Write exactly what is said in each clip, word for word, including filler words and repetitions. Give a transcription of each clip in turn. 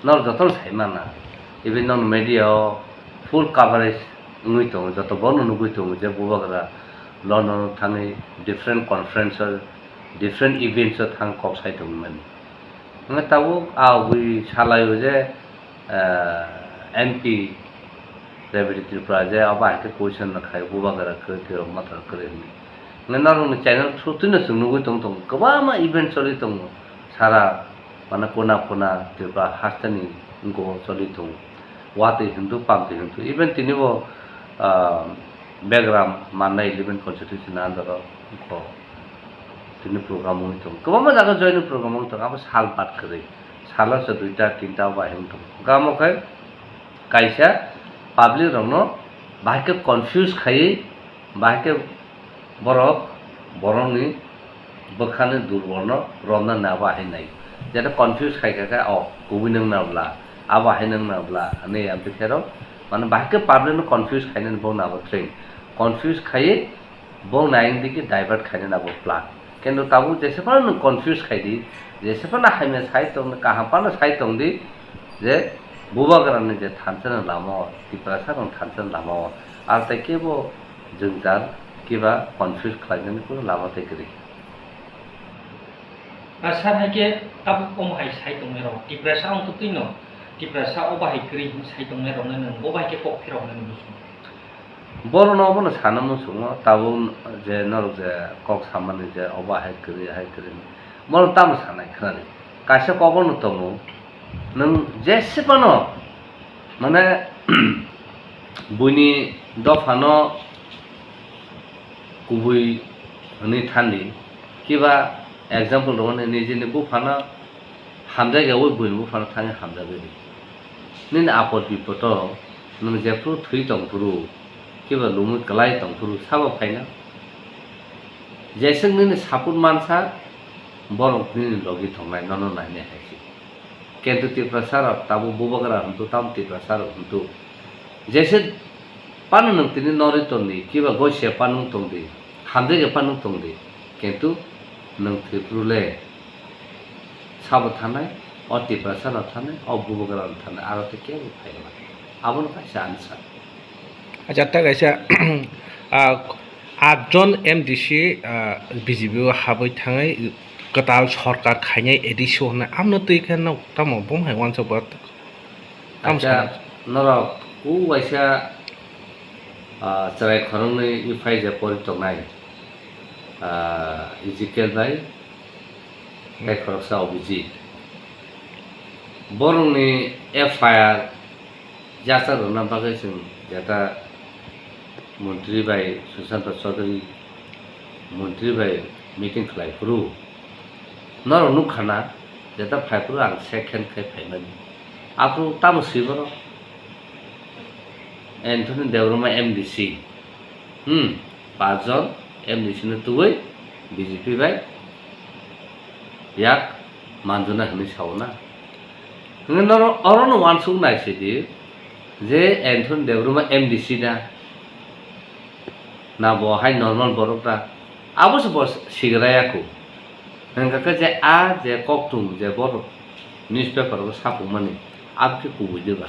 Norok jotono sai mana, even non media o full coverage wngwi tongo, joto bono nugwi tongo je Bubagra London o thangwi different conference o, different events o thang kok sai tongmani. Hwnwi tabuk a ugwi salaio je, ah, M P Rebati Tripura je abo hai khe question rok khai, Bubagra kwrwi, Tripura Motha rok kwrwi hwnwi. Hwnwi norokni channel through twino chwng nugwi tong tongo, kwbangma event choli tongo sara, mane kona kona Tripura hasteni wngkho choli tongo. Watwi hwnthu, pamtwi hwnthu. Even tini bo, ah, Begram Mannai eleven constituency ni under o wngkho. Tini program wngwi tongo. Kwbangma jaga join ni program wngwi tongo. Abo sal bat kwrwi. Salo se duita, tinta bai wngwi tongo. Hwnkhe amo khe kaisa public rokno bahai khe confuse khaiwi, bahai khe borok borokni bwkhani durbolno romna nabo ahai nai. Jeta confuse khai kha khe, "O, kubui nwng na bwla, abo ahai nwng na bwla," hwnwi amtwi khe rok, mane, bahai khe public no confuse khainani bo nabo train. Confuse khaiwi bo nai wng di khe divert khainani abo plan. Kintu tabuk jesa phano nwng confuse khai di, jesa phano hamya sai tong di, kaham phano sai tong di, je Bubagrani je thansa ni lama o, Tiprasa rok thansa ni lama o, ar tei kebo jwngjal kiba confuse khlainani kuno lama tei kwrwi. A sir, hai khe tabuk omo hai sai tongmani rok, Tiprasa wngtwi no, Tiprasa o bahai kwrwi hwnwi sai tongmani rok no nwng bo bahai khe kok phirok nani bwswk? Borok no obono sana muchungo, tabuk je norok je kok samani je obo hai kwrwi, hai kwrwi, bono tamo sanai khwnadi? Kaisa kok no tongo, nwng jesa phano, mane, buini dophano kubui hwnwi thandi, kiba example rwmani nijini buphano hamjakya, ui buini buphano thangwi hamjagwi di. Nini apot bipodo nwng jephru thwi tongphuru, kiba lumui kwlai tongphuru sabo phaina? Jeswk nini support mansa, borok nini logi tongnai, nono nainai hai se. Kintu Tiprasa rok tabuk Bubagra hwntu, tamo Tiprasa rok hwntu. Jesa phano nwng tini norwi tong di, kiba gosia phano wng tong di, hamjakya phano wng tong di, kintu nwng thwiphuru le sabo thanai, o Tiprasa rok thanai, o Bubagra rok thanai, aro tei kebo phai rwna. Abono kaisa answer. Acha, ta kaisa, ah, atjon M D C, ah, B J P o habwi thangwi kwtal sorkar khainai A D C o hwnwi, amno twi khe no tamo bum hai uansuk bo tamo Acha, sana? Norok ku waisa, ah, chwrai khoroknwi phai je pori tongnai, ah, Ezekiel bai, hmm, tei khoroksa Abhijit. Borokni F I R jasa rwna bagwi chwng jeta montri bai Sushanta Chaudhary montri bai meeting khlai phuru norok nukha na, jeta phai phuru ang second khai phaimani. Aphuru tamo swi borok? Anthony Debbarma M D C. Hmm, pachjon M D C no tubui B J P bai yak manjuna hwnwi sao na. Hwnwi norok orono uansuk nai sidi je Anthony Debbarma M D C na, na bo hai normal borok da? Abo se bo sigraya kho. Hwnkha khe je a je kokthum je borok newspaper o sapung mani, abo khe kubui de ba?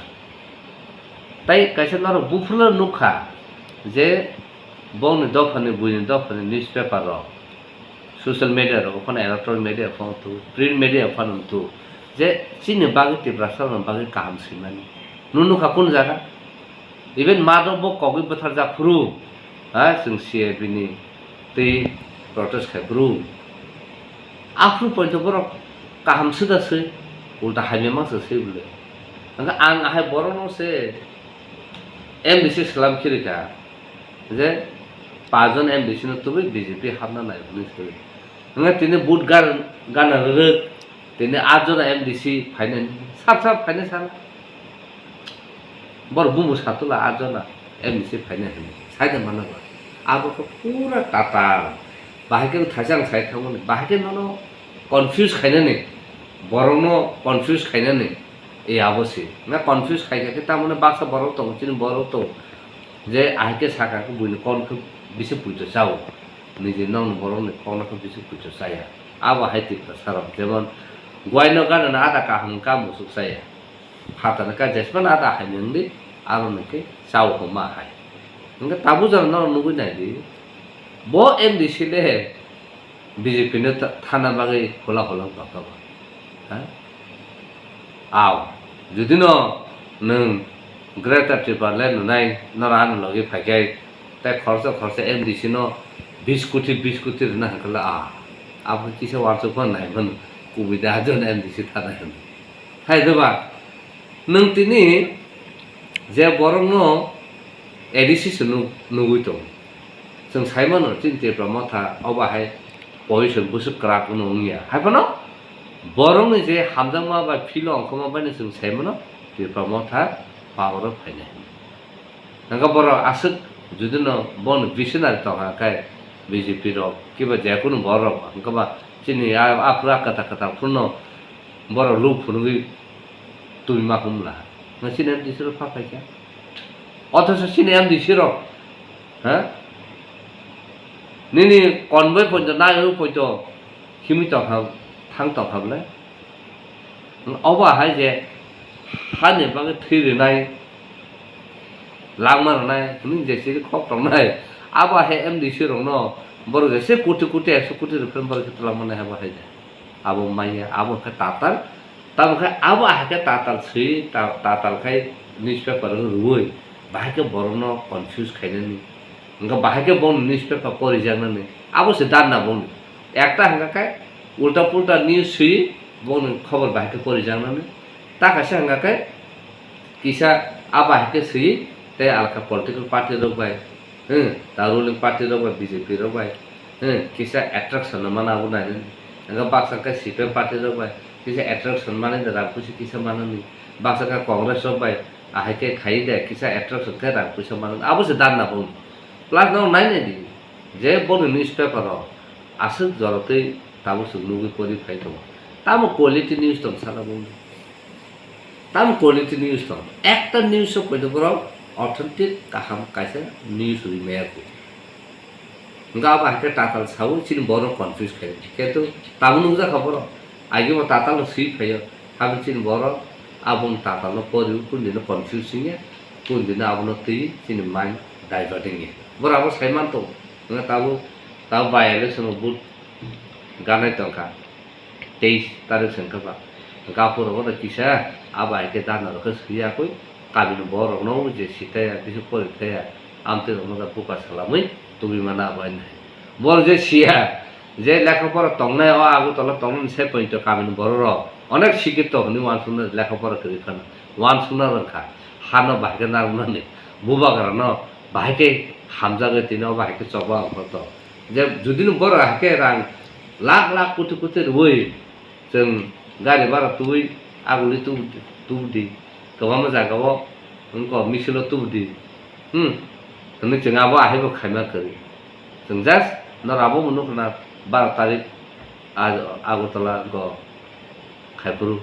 Tai kaisa norok buphuru nukha je bongni dophani, buini dophani newspaper rok, social media rok, phano electronic media phano tu, print media phano tu, je chini bagwi Tiprasa rokni bagwi kaham swimani. Nung nukha kun jaga? Even madok bo kogwi bwtharjak phuru, ha, chwng C A B ni twi protest khai phuru. Aphuru poito borok kaham swda swi, ulta hamya mangsa swi bwle. Hwnkhe ang ahai borokno se M D C swlam khirika je pachjon M D C no tubui B J P hapna nai hwnwi swi. Hwnkhe tini vote gan-, gana rwrwk, tini atjona M D C phainani, sap sap phainai sana. Borok bumu satula atjona M D C phainai hwnwi saida mana ba. Abo khe pura tatal. Bahai khe thaisa ang sai thangmani. Bahai khe nono confuse khainani. Borokno confuse khainani. E abo se. Na confuse khaikha khe tamoni baksa borok tongo, chini borok tongo. Je ahai khe sakha khe buini kon khe bisi puito chao. Niji nokni borokni kokno khe bisi puito chaya. Abo hai Tiprasa rok. Jemon guaino ganana ada kaham wngkha musuk chaya. Phatani ka jesmani ada hai nwng di, aro nwng khe chao homa hai. Hwnkhe tabuk jora norok nugwi nai di, bo M D C le B J P no ta-, thana bagwi hula hula wng tongkha bo. Ha? Aw, jodi no nwng Greater Tipraland nunai norok ani logi phaikhai, tei khoroksa khoroksa M D C no bis koti bis koti rwna hwnkhe le, ah, abo kisa uansuk phano nai mano, kubui da jon M D C thana hwnwi. Hai doba, nwng tini je borokno A D C se nu-, nugwi tongo. Chwng sai mano, chini Tipra Motha obo hai position bwswk kwrak wngya. Hai phano borokni je hamjakma bai philo ongkhorma bai no chwng sai mano, Tipra Motha power o phainai. Hwnkhe borok aswk jodi no bono visionary tongkha khe B J P rok kiba je kunu borok hwnkhe ba chini a, aphuru a kwtal kwtal phuru no borok luk phunugwi tubui ma hum la. Nang chini M D C rok pha phaikha. Othocho chini M D C rok, ha? Nini convoy poito naiwi poito himwi tongkha, thang tongkha bwle. Obo hai je hani bagwi thwi rwnai, langma rwnai, hwnwi je chiri khok tongnai, abo hai M D C rokno borok jese koti koti, ekso koti rwphano borok khe twlangma nai abo hai je. Abo manya, abo khe tatal, tamo khe abo hai khe tatal swi, ta-, tatal khai newspaper rwui, bahai khe borokno confuse khainani. Hwnkhe bahai khe bongni newspaper porijaknani. Abo se danda bongni. Ekta hwnkha khe ulta pulta news swi bongni khobor bahai khe porijaknani. Ta kaisa hwnkha khe kisa a bahai khe swi tei alka political party rok bai, hmm, ta ruling party rok bai, B J P rok bai, hmm, kisa attraction no mano abo nainani. Hwnkhe baksa khe C P M party rok bai kisa attraction manwi da rang puisa kisa manani. Baksa khe Congress rok bai ahai khe khai de kisa attraction khe rang puisa manani. Abo se danda bongni. Plus no nai nai di, je boni newspaper o aswk jorotwi tabuk chwng nugwi pori phai tongo. Tamo quality news tong sala boni. Tamo quality news tong. Ekta news o poito borok authentic kaham kaisa news ri maya kho. Hwnkhe abo hai khe tatal sawi chini borok confuse khai. Kintu tamo nukjakha borok. Agi bo tatal no swi phaio. Habini chini borok aboni tatal no pori kundino confuse wngya. Kundino abono twi chini mind divert wngya. Borok abo sai man tongo. Hwnkhe tabuk, tabuk by election o vote ganai tongkha. Teis tarik se wngkha ba. Hwnkhe aphuru bono kisa abo hai khe dana rok khe swi ya koi. Kamini borok no je sitaya, bisi pori thaya, amtwi rok no da buka salamwi tubui mana abo hai. Borok je siya, je lekha pora tongnai o Agartala tongnani se poito kamini borok rok onek sikito hwnwi uansuknai lekha pora kwrwi phano uansukna rwngkha. Hano bahai khe narwknani, bubagra no bahai khe hamjagwi tini o bahai khe choba ongkha to. Je jodi no borok hai khe rang lakh lakh koti koti rwui chwng gari bara tubui aguli tubu, tubu di, kwbangma jaga o wngkha misil o tubu di, hmm, hwnwi chwng abo ahaibo khaima kwrwi. Chwng just norok abo bo nukha na baro tarik Ag-, Agartala go khaiphuru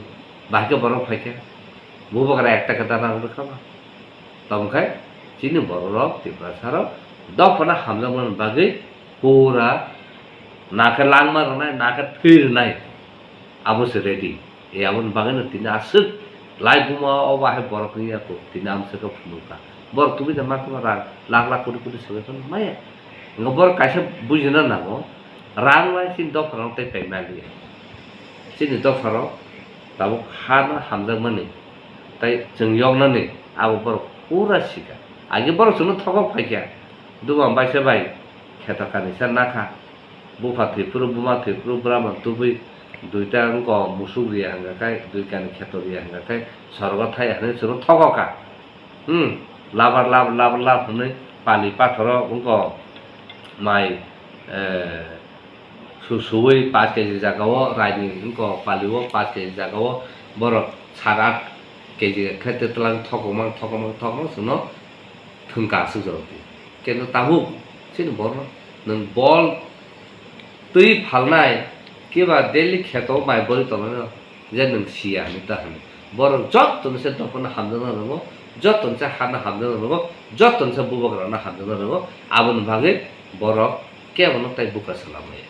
bahai khe borok phai khe bubagra ekta khe dana rwkha ba. Tamo khe chini borok rok Tiprasa rok dophano hamjakmani bagwi pura na khe langma rwnai, na khe thwi rwnai, abo se ready. E aboni bagwino tini aswk lai buma o bahai borok wngya kho, tini amswk khe phunukha. Borok tubui da ma khe ma rang lakh lakh koti koti swbai phano maya. Hwnkhe borok kaisa bujina nango, rang bai chini dopharok tei pai maliya. Chini dopharok tabuk hano hamjakmani tei chwng yoknani abo borok pura sikha. Agi borok chwngno thokok phaikha, duma baisa bai kheto kanisa nakha. Bupha thwiphuru, buma thwiphuru, brahman tubui duita wngkha, musuk riya hwnkha khe, dui kani kheto riya hwnkha khe, sorgo thai hwnwi chwngno thokokha. Hmm, labar lab, labar lab hwnwi pali pathoro wngkha mai, eh, su-, suwi paanch K G jagao, raini wngkha palio paanch K G jagao, borok sat aat K G khe twlang thokokma, thokokma, thokokma chwngno thwngka aswk jorok di. Kendo tabuk chini borok nwng bol twi phalnai kiba daily kheto mai bori tongnaino je nwng siya hinwi ta hwnwi. Borok jottoni se dophano hamjakna rwngo, jottoni se hano hamjakna rwngo, jottoni se bubagrano hamjakna rwngo, aboni bagwi borok kebono tei buka swlamaya.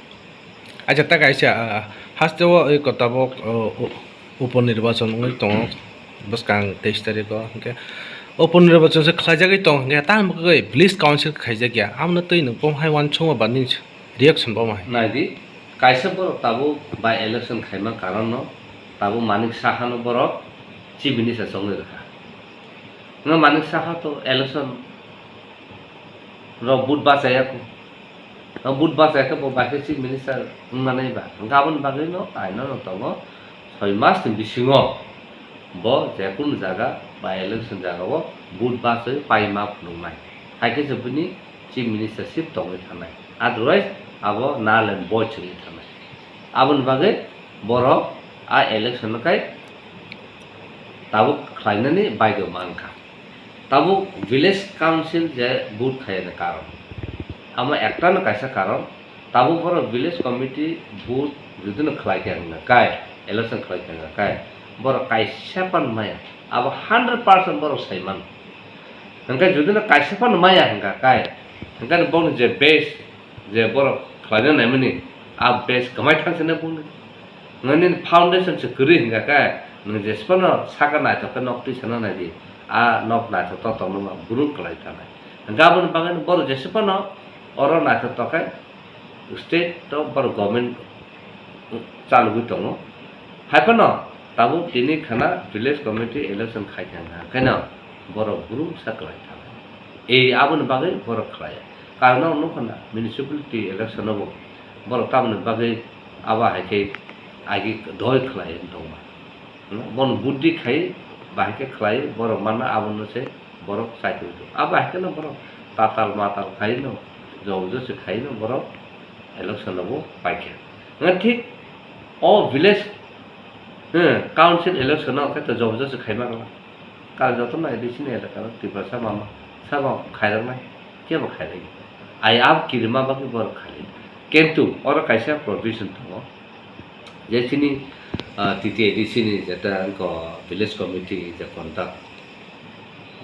Acha, ta kaisa, ah, hasteo oi ko tabuk, oh, oh, upo nirbachon wngwi tongo. Bwskang teis tarikh o, hwnkhe o pondro bochor se khlaijagwi tong, hwnkhe tamo kwrwi village council khaijak ya, amno twi nwng bo hai uansukma ba nini reaction bo ma hai? Naidi, kaisa borok tabuk by election khaima karon no tabuk Manik Saha no borok chief minister chongwi rwkha. Nwng Manik Saha to election rok vote bachaya kho. O vote bachaya khe bo bai khe chief minister wngna nai ba. Hwnkhe aboni bagwi no aino no tongo, soi mas ni bisingo bo je kunu jaga by election jaga o vote bachwi pai ma phunuknai. Hai khe se bini chief ministership tongwi thangnai. Otherwise abo null and void wngwi thangnai. Aboni bagwi borok a election no kai tabuk khlainani baidyo mankha. Tabuk village council je vote khaiyani karon, amo ektano kaisa karon, tabuk borok village committee vote judino khlaikha hwnka kai, election khlaikha hwnka kai, borok kaisa phano maya, abo hundred percent borok sai mano. Hwnkhe judino kaisa phano maya hwnka kai, hwnkhe boni je base je borok khlaina naimani, a base kwmai thang se na buni. Nini foundation se kwrwi hwnka khe, nwng jesphano saka naithok khe nok twi sana nai di, a nok naithok to tongma brum kwlai tanai. Hwnkhe aboni bagwi borok jesphano oro naithok tokhe state to borok government chalugwi tongo. Hai phano tabuk tini khana village committee election khai thangkha, hwnkhe no borok brum sa kwlai thangkha. Ei aboni bagwi borok khlai. Karon no nukha na, municipality election o bo borok tamoni bagwi abo hai khe agi doi khlai wng tongma. Bono buddhi khai, bahai khe khlai, borok mana abono se borok chaikhwlwi tongo. Abo hai kheno borok tatal matal khai no, jobjo se khai no borok election o bo paikha. Wngkha thik o village, eh, council election o khe to jobjo se khaima rwla. Karon jotono A D C ni elaka o Tiprasa mama sabo khairoknai, kebo khairokya. Ai abo kirima bagwi borok khairokya. Kintu oro kaisa provision tongo, je chini, ah, T T A D C ni jeta wngkha village committee je conduct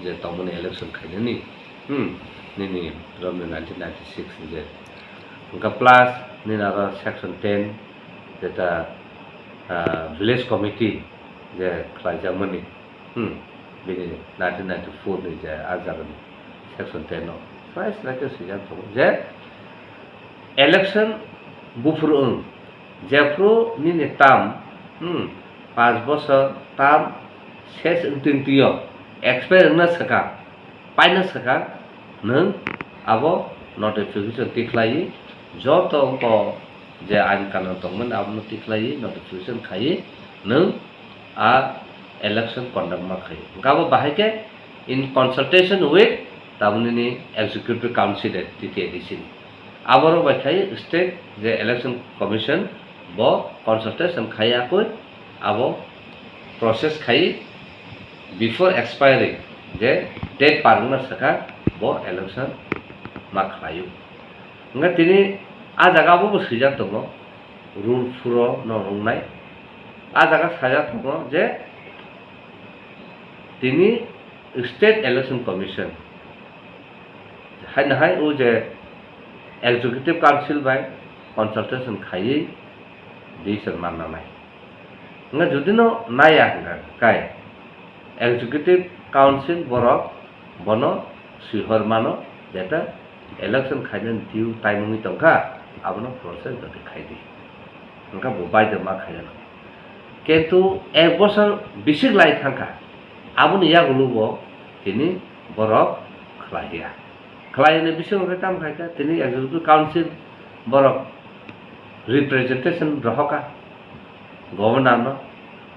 je tongmani election khainani, hmm, nini romni nineteen ninety-six ni je. Wngkha plus nini aro section ten jeta, ah, village committee je khlaijakmani. Hmm, bini nineteen ninety-four ni je a jagani section ten o srai srai khe swijak tongo je election buphuru wng, jephru nini term, hmm, panch bosor term ses wngtwi wngtwi o expire wngna swkang, paina swkang, nwng abo notification tikhlaiwi joto wngkha je ain kanon tongmani abono tikhlaiwi notification khaiwi nwng a election conduct ma khaio. Hwnkhe abo bahai khe in consultation with tabuknini executive council at T T A D C ni. Aborok bai khai state je election commission bo consultation khai yakui abo process khai before expiring je date par wngna swkang bo election ma khlaio. Hwnkhe tini a jaga abo bo swijak tongo, rule four o no wngnai. A jaga sajak tongo je tini State Election Commission haino hai o je Executive Council bai consultation khaiwi decision manna nai. Hwnkhe judino naiya hwnkha kai Executive Council borok bono swihor mano, jeta election khainani due time wngwi tongkha, abono process jotoi khaidi. Hwnkha bo baidhyo ma khaina nango. Kintu ek bosor bisik lai thangkha, aboni yagulo bo tini borok khlaiya. Khlai hwnwi bisingo khe tamo khaikha, tini Executive Council borok representation rohorkha Governor no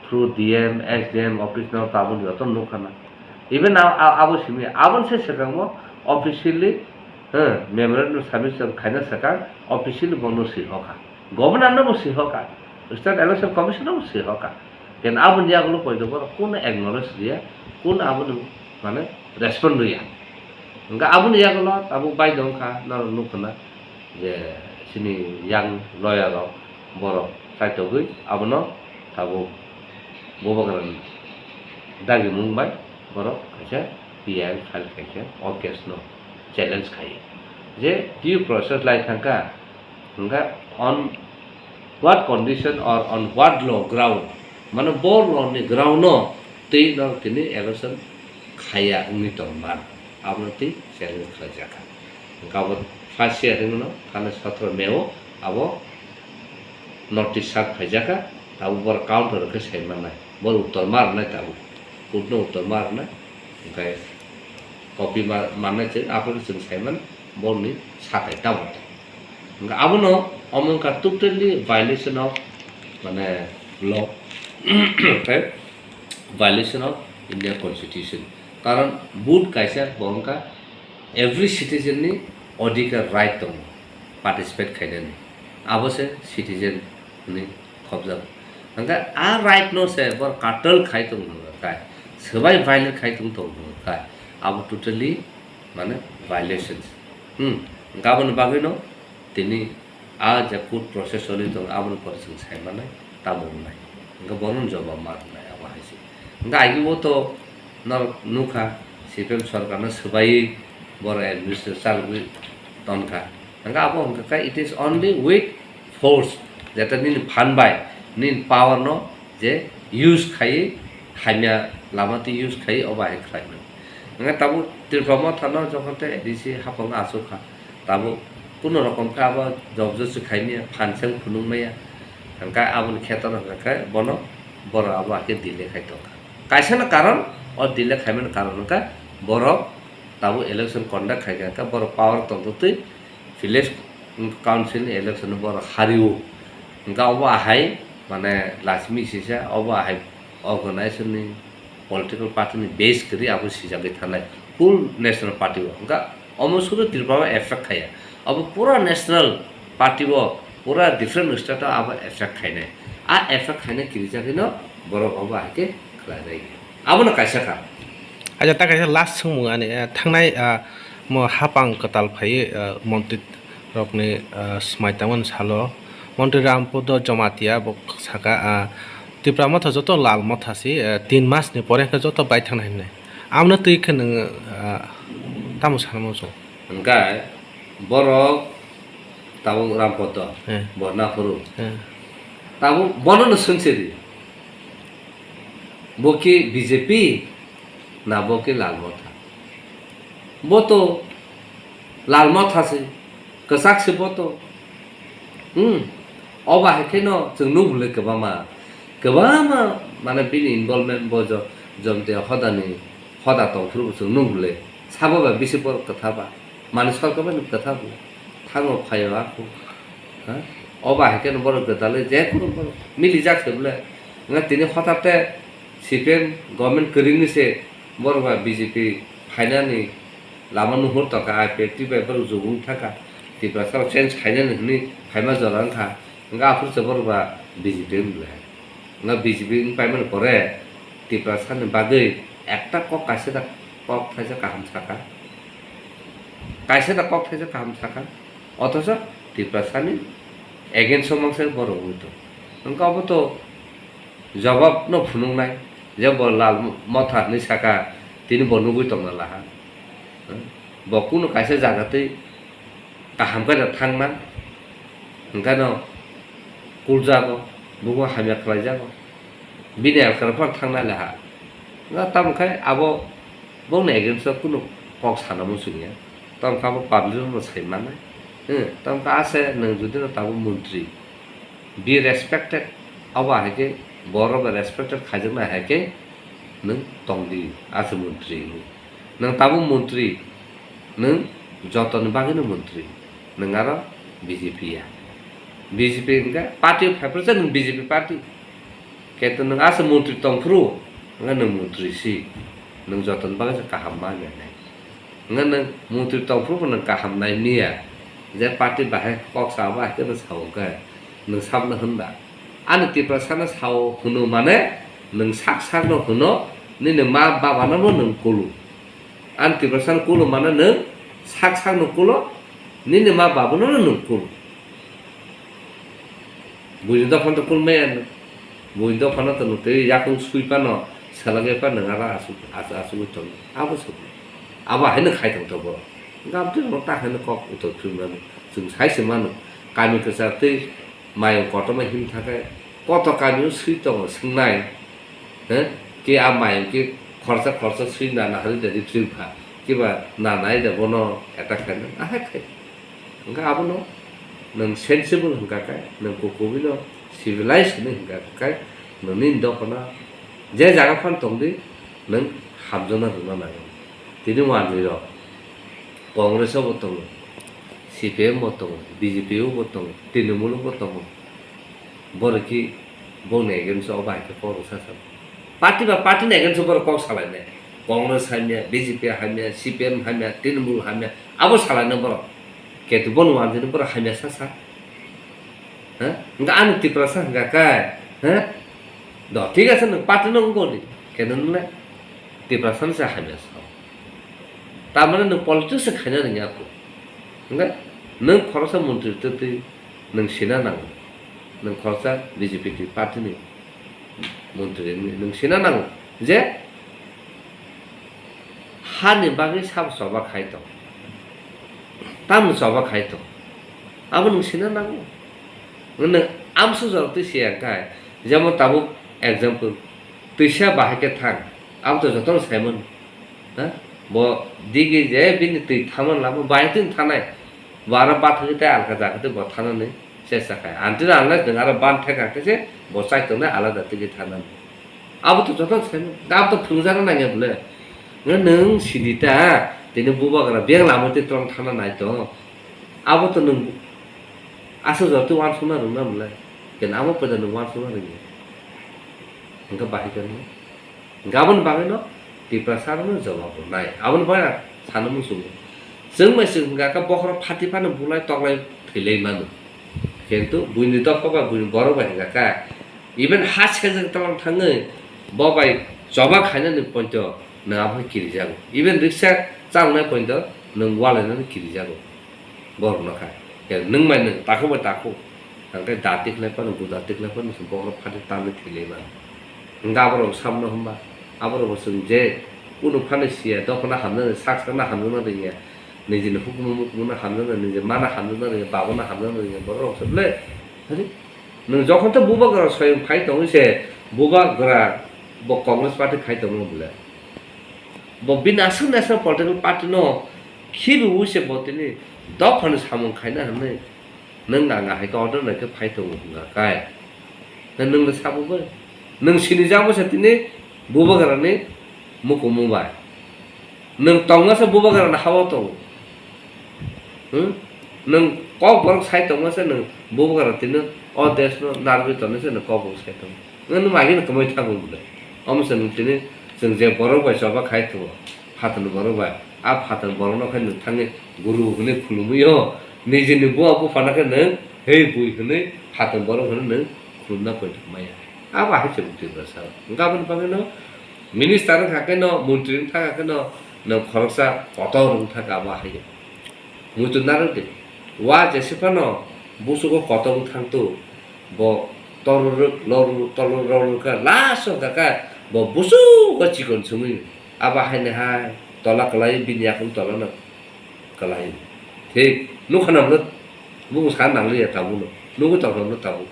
through D M, S D M office no tabuk joto nukha na. Even a-, a-, abo simi, aboni se swkang bo officially, eh, memorandum submission khaina swkang officially bono swi hokha. Governor no bo swi hokha, State Election Commission no bo swi hokha. Ken aboni yagulo poito borok kuno acknowledge riya, kuno aboni mane respond riya. Hwnkhe aboni yagulo tabuk baidhyo wngkha, norok nukha na je chini yang lawyer rok borok chaitogwi abono tabuk Bubagra dagimung bai borok kaisa P I L file khaikha, o case no challenge khai je due process lai thangkha. Hwnkhe on what condition or on what law ground, mane bo law ni ground no Tei no tini election khaiya wngwi tong man, abono tei challenge khlaijakha. Hwnkhe abo first year wngno thani sotro May o abo notice serve khaijakha, abo borok counter khe sai mannai, boro uttor ma rwnai tabuk, court no uttor ma rwnai, hwnkhe copy ma-, mannai chwng, aphuru chwng sai mano, borokni sakai tabuk. Hwnkhe abono omo wngkha totally violation of, mane, law, tei violation of Indian Constitution. Karon vote kaisa bo wngkha every citizen ni odhikar, right tongo participate khainani. Abo se citizen ni khobjak. Hwnkhe a right no se bor curtail khai tong hwnkhe, swbai violate khai tong tong hwnkhe, abo totally, mane, violations. Hmm, hwnkhe aboni bagwi no tini a je court process choli tongo, aboni pore chwng sai mannai, tamo wngnai. Hwnkhe bono jobab ma rwnai, abo hai se. Hwnkhe agi bo to norok nukha, C P M sorkar no swbaiwi borok administration chalogwi tonkha. Hwnkhe abo hwnkhe khe it is only with force, jeta nini phan bai, nini power no je use khaiwi, hamya lama twi use khaiwi, obo hai khlai mano. Hwnkhe tabuk Tripura Motha no jokhon tei A D C haphango achuk kha, tabuk kuno rokom khe abo jobjotsi khai maya, phan se phunuk maya, hwnkhe aboni kheto no hwnkhe bono borok abo hai khe delay khai tongkha. Kaisa no karon, o delay khaimani karon hwnkhe borok tabuk election conduct khai kha, hwnkhe borok power tongtwtwi village council ni election o borok hario. Hwnkhe obo ahai, mane, lachimi sisa, obo ahai organization ni political party ni base kwrwi abo sijagwi thanai full national party o. Hwnkhe omo sudu Tripura o effect khaiya, abo pura national party o, pura different state o abo effect khainai. A effect khainai kirijagwino borok obo hai khe khlai rai. Abono kaisa kha. Acha, ta kaisa last swngmung ani, eh, thangnai, ah, mo hapang kwtal phaiwi, ah, montri rokni, ah, swmai tangmani salo montri Rampodo Jomatia bo saka, ah, Tipra Motha joto Lal Motha si, ah, tin mas ni pore khe joto bai thangna hinwi. Amno twi khe nwng, ah, tamo sanamo chwng? Hwnkhe borok tabuk Rampodo, eh, bo naphuru. Eh. Tabuk bono no swngchari. Bo khe B J P na bo khe Lal Motha? Bo to Lal Motha se, kwchak se bo to. Hmm. Obo hai kheno chwng nukle kwbangma, kwbangma, mane, bini involvement bo jo-, Jomtia hodani hoda tongphuru bo chwng nukle. Sabo ba bisi borok kwtha ba. Mani sorkar bai kwtha bo. Thango phaio ako. Ha? Obo hai kheno borok gwdalwi je kunu borok milijak se bole. Nga tini hothatte C P M government kwrwngni se borok ba B J P phainani lama nuhur tongkha, I P F T bai borok jugum thangkha. Tiprasa rok change khainani hwnwi phaima jora wngkha. Nga aphuru se borok ba B J P wng bole. Nga B J P wng paimani pore Tiprasani bagwi ekta kok kaisa da kok thaisa kaham saka. Kaisa da kok thaisa kaham saka. Othocho Tiprasani against o mangsa borok wngwi tong. Wngkha obo to jawab no phunuknai je bo Lal Motha hinwi saka, tini bo nugwi tongna laha. Bo kunu kaisa jaga twi kaham khe da thangna, hwnkhe no kuljago, bubo hamya khlaijago, bini elkar phano thangna le ha. Nga tamo khe abo bongni against o kunu kok sana muchungya, tamo khe abo public no sai mannai. Hwnkhe tamo khe ase nwng jodi no tabuk montri, be respected, abo hai khe borok bai respected khaijaknai hai khe nwng tongdi, ase montri hinwi. Nwng tabuk montri, nwng jotoni bagwino montri, nwng aro B J P ya. B J P hwnkhe party phaiphuru se nwng B J P party. Kintu nwng ase montri tongphuru, hwnkhe nwng montri si, nwng jotoni bagwi se kaham ma hinwi nai. Hwnkhe nwng montri tongphuru bo nwng kaham nai miya, je party bahai kok sa abo hai khe nwng sao hwnkhe nwng sabno hwnba. Ani Tiprasano sao hwno mane nwng sak sakno hwno, nini ma babano bo nwng kulu. Ani Tiprasano kulu mane nwng sak sakno kulo, nini ma babano nwng kulu. Buini dophano to kul maya no. Buini dophano to nwng tei yakung sui phano selagwi phano nwng aro asuk, asuk, asugwi tongo. Abo se. Abo haino khai tong to borok. Gabjwk rok ta haino kok utor phirmani. Chwng sai se mano. Kami kwchar tei mayung kotorma him thangkhe koto kamio sui tongo swngnai. He? Ki a mai ki khorsa khorsa swi na na hari da ri swi pha. Kiba na nai da bono attack khai na. Ahai khai. Hwnkhe abono nwng sensible hwnkha khe, nwng kukubuino civilized hinwi hwnkha khe, nwng nini dophano je jaga phano tongdi, nwng hamjakna rwna nango. Tini wanjwi rok Congress o bo tongo, C P M bo tongo, B J P o bo tongo, Trinamool o bo tongo. Borok ki bongni against o bai khe kok rwsa sa. Party ba party ni against o borok kok salainai. Congress hamya, B J P hamya, C P M hamya, Trinamool hamya, abo salainai borok. Ketu bono wanjani borok hamya sa sa. Ha? Hwnkhe ani Tiprasa hwnkha khe, ha? Do, thik ase, nwng party no wngkha ni. Keno nwngle Tiprasa no se hamya sa. Tamani nwng politics se khaina rwngya kho. Hwnkhe nwng khoroksa montri twtwi nwng sina nango. Nwng khoroksa B J P ni party ni montri wngwi nwng sina nango je hani bagwi sabo choba khai tong, tamni choba khai tong, abo nwng sina nango. Nwng amsuk jorok twi siya khai, jemon tabuk example, twisa bahai khe thang, abo to jotono saimano. Ha? Bo digi je bini twi thaman lama bai twi thanai. Bo aro bathagwi tei alka jaga twi bo thanani chesta khai. Until unless nwng aro ban theka khe se bo chai tongnai alada tigi thanani. Abo to joto sai, abo to phunukjakna nangya bole. Nwng sidi ta, tini bubagra beng lama twi tong thana nai to. Abo to nwng aswk jora twi uansukna rwngna bole. Keno amo paida nwng uansukna rwngya. Hwnkhe bahai khe nwng. Gabon bagwino Tiprasa rokno jawab rwnai. Aboni bagwi ang sana muchungo. Chwng bai chwng hwnkha khe bokhorok phati phano bulai toklai thwilai mano. Kintu buini dopha bai buini borok bai hwnkha khe even ha sejak tongthangwi bo bai choba khainani poito nwng abo kirijago. Even riksa chalnai poito nwng walainani kirijago. Borok no kha. Ke nwng bai nwng, takhuk bai takhuk. Ang khe da tikhlai phano, guda tikhlai phano se bokhorok phati tamni thwilai mano. Hwnkhe aborok samno hwnba, aborok bo chwng je kunu phano siya, dophano hamjani, sak sakno hamjakna rwngya. Nijini hukumu mukumu no hamjakna, niji mano hamjakna rwngya, baba no hamjakna rwngya, borok rok se bole. Hari? Nwng jokhon to bubagra soyong phai tongwi se, bubagra bo Congress party phai tongo bole. Bo bini aswk national political party no khibiwi se bo tini dophani samung khaina hwnwi nwng ang hai khe order nai khe phai tongo hwnka kai. Na nwng no sabo bai? Nwng sinijak bo se tini bubagrani mukumu bai. Nwng tongma se bubagrani hao tongo. Hmm? Nwng kok borok sai tongma se nwng bubagra tini o desh no narwgwi tongnai se nwng kok borok sai tongo. Nwng no magi no kwmai thango bwle. Omo se nwng tini chwng je borok bai choba khai tongo, phatarni borok bai. A phatarni borok no khe nwng thangwi guru hwnwi khulumwi o, nijini buma buphano khe nwng hei bui hwnwi phatarni borok hwnwi nwng khulumna poito maya. Abo hai se bwtwi bwsa. Hwnkhe aboni bagwi no minister wngkha khe no, montri wngkha khe no, nwng khoroksa kotor wngkha khe abo hai. Muitu narwk di. Wa jesi phano busugo kotor wng thang tu. Bo torurwk, lorurwk, torurwk, lorurwk khe last o hwnkha khe bo busugo chikon songwi abo haino hai tola kwlai bini yakung tola no kwlai. Thik nukha na bwlwk bukung sa nangliya tabukno. Nugwi tongkha bwlwk tabuk.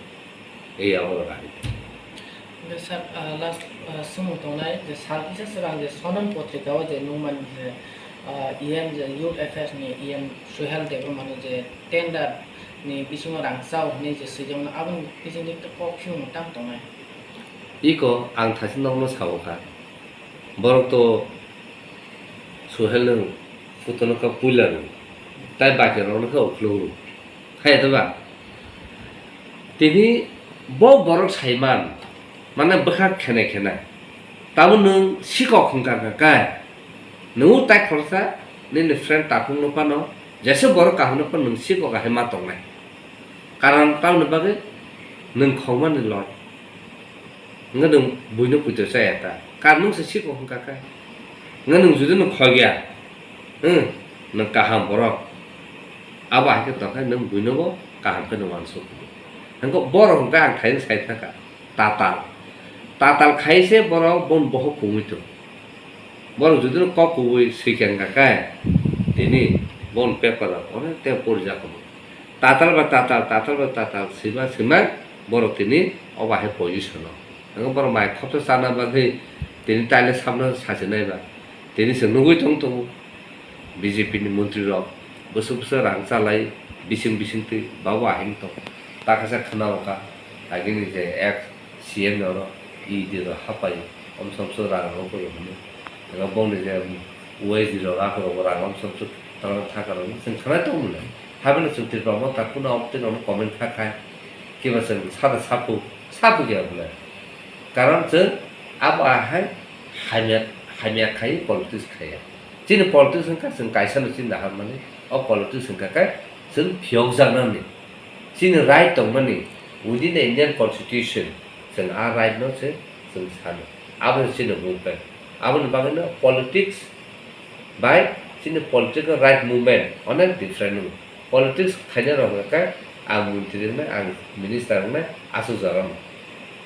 Ei abo hai. Hwnkhe sir, ah, last, ah, swngmung tongnai je sal kisa swkang je Sonam Potrika o je nukmani je, ah, E M je Youth Affairs ni E M Suhel Debbarma no je tender ni bisingo rang chao hwnwi je swijak no aboni bisingtwi kok phiyokno tang tongnai. Iko ang thaisa nokno sao kha. Borok to Suhel nwng, Kutono kha puila rw, tai baki rok no kha ukhlo rw. Hai to ba? Tini bo borok saiman, mane bwkha khene khene. Tamo nwng sikok hwnkha kha kai. Nwng tai khoroksa nini friend takhuk no phano, jesa borok kaham no phano nwng sikok hai ma tongnai. Karon tamoni bagwi nwng khokmani loi. Hwnkhe nwng buino puito chaya ta? Kar nwng se sikok hwnkha khe. Hwnkhe nwng jodi nwng khokya, hmm, nwng kaham borok. Abo hai khe tongkhe nwng buinobo kaham khe nwng uansuk. Hwnkhe borok hwnkhe ang thaino sai thangkha, tatal. Tatal khai se borok bon bohok pungwi tong. Borok jodi no kok kubui swikha wngkha khe, tini bon paper rok onek tei porijak kho. Tatal ba tatal, tatal ba tatal, swima swima borok tini obo hai position o. Ang borok mai khopsa chana bagwi Tini taile samno sachi naiba. Tini se nugui tong tongo. B J P ni montri rok bwswk bwswk rang chalai bising bising twi babo ahing tong. Takasa khna oka agini je ex C M oro E D rok hapai omsom so rang rok bai hwnwi. Ega bongni je Y G rok akhoro rang omsom so tang thaka rok chwng khnai tong mwnai. Haibano chwng Tripura motha kuno obtwi rok comment kha khai. Kiba chwng sada sapu sapu ya bwlai. Karon chwng abo ahai hamya hamya khai politics khaiya. Chini politics wngkha chwng kaisa no chini naharmani, o politics wngkha khe chwng phiyokjaknani. Chini right tongmani within the Indian Constitution, chwng a right no se chwng sano. Abo se chini movement. Aboni bagwi no politics bai chini political right movement onek different wngo. Politics khainai rok hwnkhe ang montri wngnai, ang minister wngnai, aswk jora no.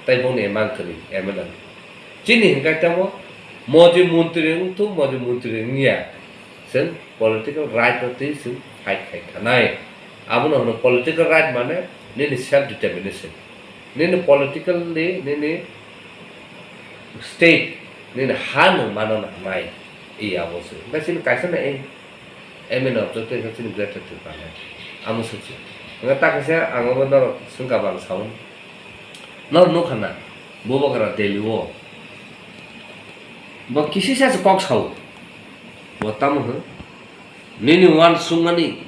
Tai bongni emang kwrwi, M L A no. Chini hwnkhe tamo moji montri wngthung, moji montri wngya. Chwng political right no twi chwng fight khai thanai. Abono hwno political right mane nini self determination. Nini politically nini state nini ha nwng mano na nai. I abo se. Hwnkhe chini kaisa na ei M N object tei chini greater Tipraland. Amo se se. Hwnkhe ta kaisa ang obo norok swngkha bang sao. Norok nukha na. Bubagra Delhi o. Bo kisisa se kok sao. Bo tamo hwn. Nini uansukmani,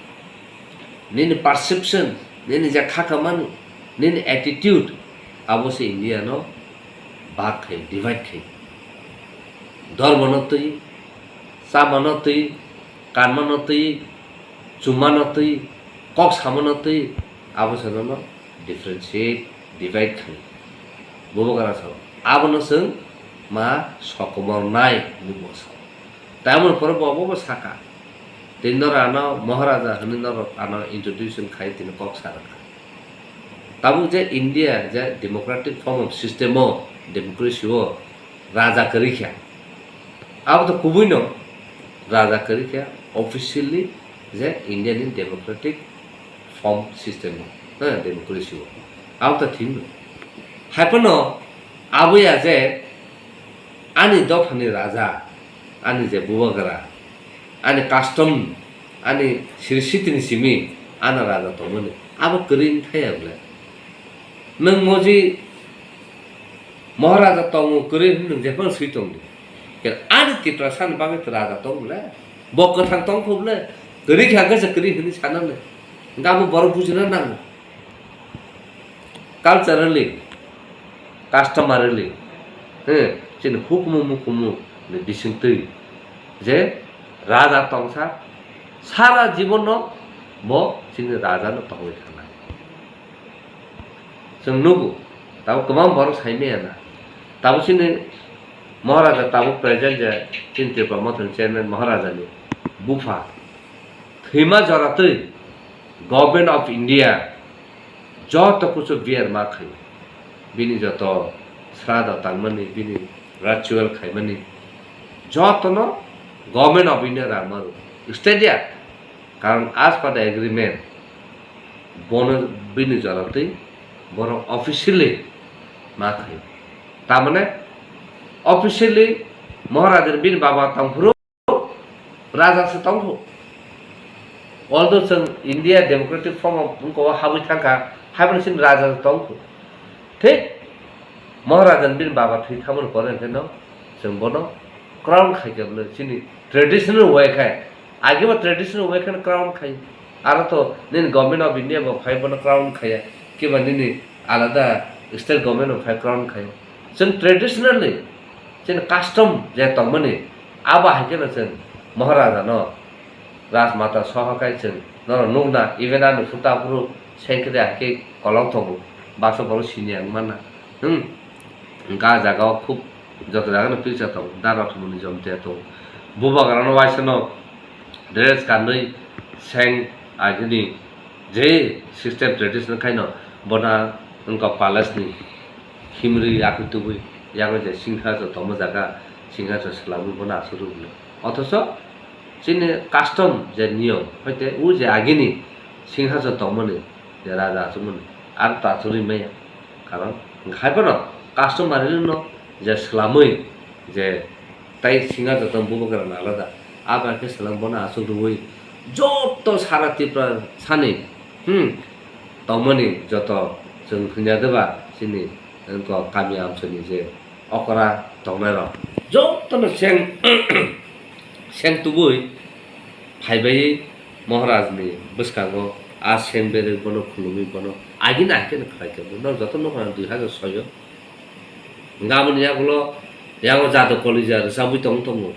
nini perception, nini je khakamani, nini attitude, abo se India no bhag khai, divide khai. Dhormo no twi, chama no twi, kanma no twi, chuma no twi, kok sama no twi, abo se nono differentiate, divide khai. Bubagra sao. Abono chwng ma sokomor nai hinwi bo sao. Tamoni pore bo obo bo saka. Tei norok ano Maharaja hinwi norok ano introduction khai tini kok sa rwkha. Tabuk je India je democratic form of system o, democracy o raja kwrwi kha. Abo to kubui no raja kwrwi kha officially je India ni democratic form system o, ha, democracy o. Abo to thik no. Hai phano abo ya je ani dophani raja, ani je bubagra, ani custom, ani siri sitini simi, ano raja tongmani, abo kwrwi wng thaya bwle? Nwng moji Maharaja tongo kwrwi hwnwi nwng jephano swi tongdi. Khe ani Tiprasani bagwi raja tong bwle? Bo kwthang tong kho bwle? Kwrwi kha khe se kwrwi hwnwi sanani. Hwnkhe abo borok bujina nango. Culturally, customarily, he, chini hukumu mukumu ni bisingtwi je raja tongsa sara jibono bo chini raja no tongwi thangnai. Chwng nugo, tabuk kwbang borok sai maya na. Tabuk chini Maharaja tabuk present je chini Tripura Mothani chairman Maharaja ni bupha thwima joratwi Government of India joto kuchuk biar ma khaio. Bini joto srado tangmani, bini ritual khaimani, jotono Government of India rang ma rw. State ya, karon as per the agreement, bono bini joratwi borok officially ma khaio. Tamane officially Maharaja bini baba tongphuru raja se tongkho. Although chwng India democratic form of wngkha o habwi thangkha, haibano chini raja se tongkho. Thik Maharaja ni bini baba thwi thangmani pore hwnkhe no chwng bono crown khaikhe bwle chini traditional way khai. Ageba traditional way kheno crown khai. Aro to nini Government of India bo phai bono crown khaiya. Kiba nini alada state government bo phai crown khai. Chwng traditionally chini custom je tongmani, abo hai kheno chwng Maharaja no, Rajmata soho khai chwng norok nukna, even ani phuta phuru sengkhe de hai khe kolok tongo, baksa borok siniya wng manna. Hmm. Hwnkhe ah jaga o khub joto jaga no picture tongo, da Rothomoni Jomtia tongo. Bubagra no waisa no dress kanwi seng agini je system traditional khaino bona wngkha palace ni himri yakui tubui yago je singhason tongma jaga singhason swlamwi bono aswk rwgwlio. Othocho chini custom je niyom hoite o je agini singhason tongmani je raja achukmani aro to achugwi maya. Karon haiphano customary no je swlamwi je tai singa joto bubagra alada. Abo khe swlang bono aswk rwui joto sara Tripura sani, hmm, tongmani joto chwng hwnya deba chini wngkha kami amchoni je okra tongnai rok jotono seng seng tubui phaibai Maharaj ni bwskango a seng berwi bono khulumwi bono agini ahikhe no khlai khe no joto nukha dui hazar soi o. Hingke aboni yagulo, yago jado kolija rwchabwi tong tongo.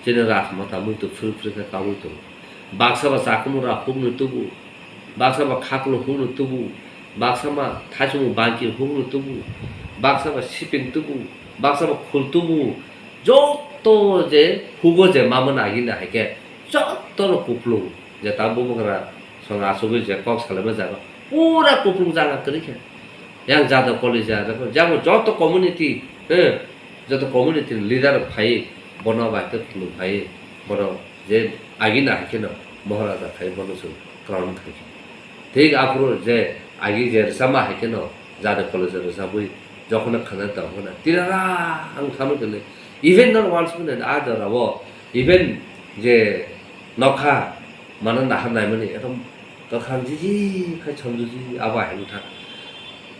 Chini rajmata muitu phwrwk phwrwk khe kabui tongo. Baksa ba chakhumura hukno tubu, baksa ba khaklo hukno tubu, baksa ma thaichungo bangki hukno tubu, baksa ba siping tubu, baksa ba khul tubu. Joto je hugo je mamani agini hai khe jotono kuplung. Je ta bubagra song asugwi je kok salaima jaga pura kuplung jaga kwrwi khe. Yang jado kolija, jabo joto community, eh, joto community ni leader phai, bono bai khe khulum phai, bono je agini hai kheno Maharaja khai bono chwng crown khai khe. Thik aphuru je agi je rwchapma hai kheno jado kolija rwchapwi jokhno khana tongkhna tirara ang thangwi khe even non once minute a jorao even je nokha mano nahar naimani ekdom Kwkhang jiji khai chomjuji abo hai wngkha.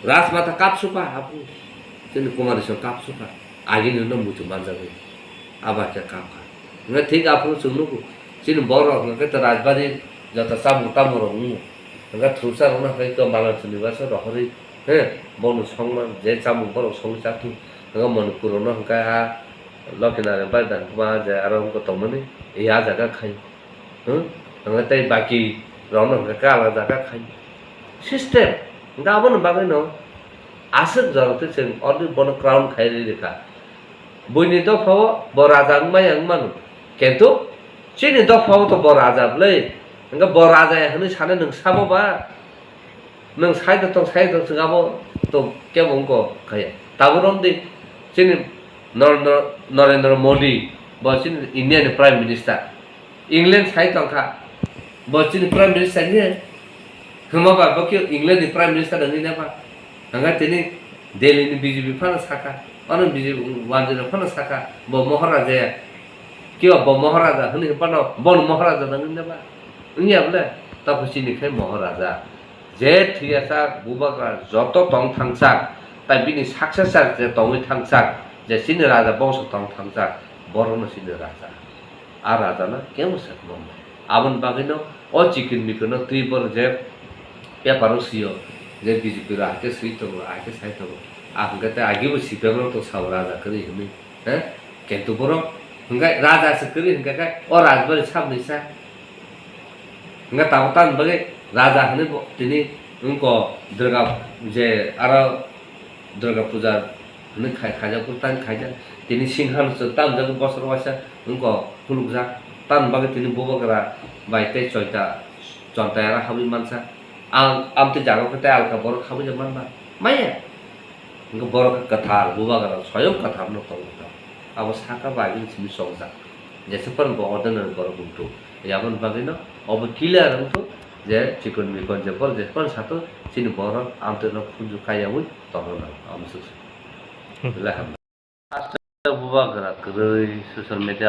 Rajmata kapsukha aphuru. Chini Kumari song kapsukha. Agini no muitu manjagwi. Abo hai khe kapkha. Hwnkhe thik aphuru chwng nugo. Chini borok hwnkhe to rajbari joto chamung tamung rok wngo. Hwnkhe thursa rokno hwnkhe to Malan Srinivasa rohorwi. He, bono songma je chamung borok songwi chathung. Hwnkhe Manipur rokno hwnkhe a Lokhinarayana bai dang kuma je aro wngkha tongmani. Ya jaga khai. Hmm? Hwnkhe tei baki rokno hwnkhe khe alada khe khai. System. Hwnkhe aboni bagwino aswk jora twi chwng already bono crown khai rwi rwkha. Buini dophao bo raja wngmaya wngmano. Kintu chini dophao to bo raja bwle. Hwnkhe bo raja ya hwnwi sanai nwng sabo ba? Nwng sai tong, sai tong, chwng abo to kebo wngkha khe. Tabuk romdi chini Narendra, Narendra Modi, bo chini India ni Prime Minister. England sai tongkha, bo chini Prime Minister ni hwnma ba bo khe England ni Prime Minister wngwi nai ba? Hwnkhe tini Delhi ni B J P phano sakha, ano B J P wanjwino phano sakha, bo Maharaja ya. Kiba bo Maharaja hwnwi phano bono Maharaja wngwi nai ba? Wngya bwle? Tamo chini khe Maharaja. Je thwiyasak bubagra joto tong thangsak, tai bini successor je tongwi thangsak, je chini raja bongso tong thangsak, borokno chini raja. A rajano kebo se kwbangma. Aboni bagwino o chikon mikonno twi borok je paper o sio, je B J P rok ahai khe swi tongo, ahai khe sai tongo. A hwnkhe tei agibo C P M rok tong sao raja kwrwi hwnwi. He? Kintu borok hwnkhe raja se kwrwi hwnkhe khe o rajbari sabni sa. Hwnkhe tabuk tamni bagwi raja hwnwi bo tini wngkha Durga je aro Durga puja hwnwi khai-, khaijak, tang khaijak. Tini singhan se tamjak bosor waisa wngkha khulukjak. Tamni bagwi tini bubagra bai tei choita, chontai aro habwi mansa. Ang amtwi jaga khe tei alka borok habwi manba? Maya. Hwnkhe borok khe kwthar, bubagra swayam kwtharno tongo kha. Abo saka bai bini simi chongjak. Jesa phano bo ordinary borok wngthok. Aboni bagwino obo clear wngthok je chikon mikon je borok jesa phano sathok chini borok amtwino khunju kaiyaui tongna nango. Amo swk swk. Hmm. Belai hambai. Bubagra kwrwi social media